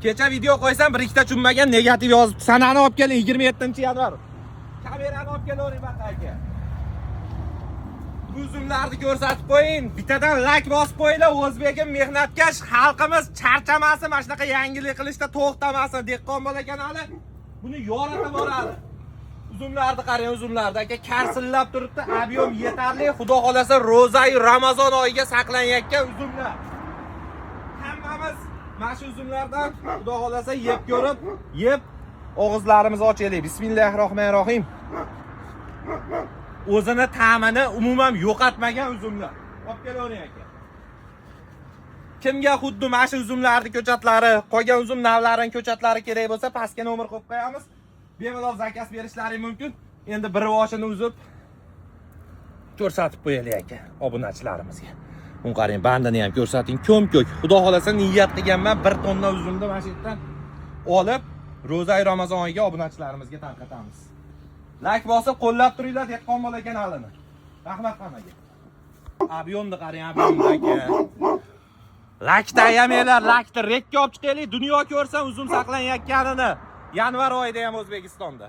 Kecha video qo'ysam, bir ikkita tushunmagan negativ yozib, sanani olib keling, 27-yanvar. Kamerani olib kelavering aka. Bu uzumlarni ko'rsatib qo'ying. Bittadan like bosib qo'yinglar. O'zbegim mehnatkash xalqimiz charchamasin, mana shunaqa yangilik qilishda to'xtamasin. Dehqon bola kanali buni yoritib boradi. Uzumlarni qarang, uzumlarni aka, karsillab turibdi. Объём yetarli. Xudo xolasa, ro'zayu Ramazon oyiga saqlanayotgan uzumlar. Hammamiz mana shu uzumlardan, Xudo xolasa, yeb ko'rib, yeb og'izlarimizni ochaylik. Bismillahir rohmanir rohim. O'zini ta'mini umuman yo'qotmagan uzumlar. Olib kelavering, aka. Kimga xuddi mana shu uzumlarni ko'chatlari, qolgan uzum navlarining ko'chatlari kerak bo'lsa, pastga nomer qo'yib qo'yamiz. Bemalol заказ berishlari mumkin. Endi bir boshini uzib ko'rsatib qo'yaylik, aka, obunachilarimizga. Buni qarang, bandini ham ko'rsating, ko'm-ko'k. Xudo xolasa, niyat qilganman, 1 tonna uzumni mana shu yerdan olib, ro'za Ramazon oyiga obunachilarimizga tarqatamiz. Like bosib qo'llab turinglar Dehqon bola kanalini. Rahmat hammaga. Объём ni qarang, объём ni, aka. Laykni ayamanglar, laykni rekka olib chiqaylik, dunyo ko'rsin uzum saqlanayotganini. Yanvar oyida ham O'zbekistonda.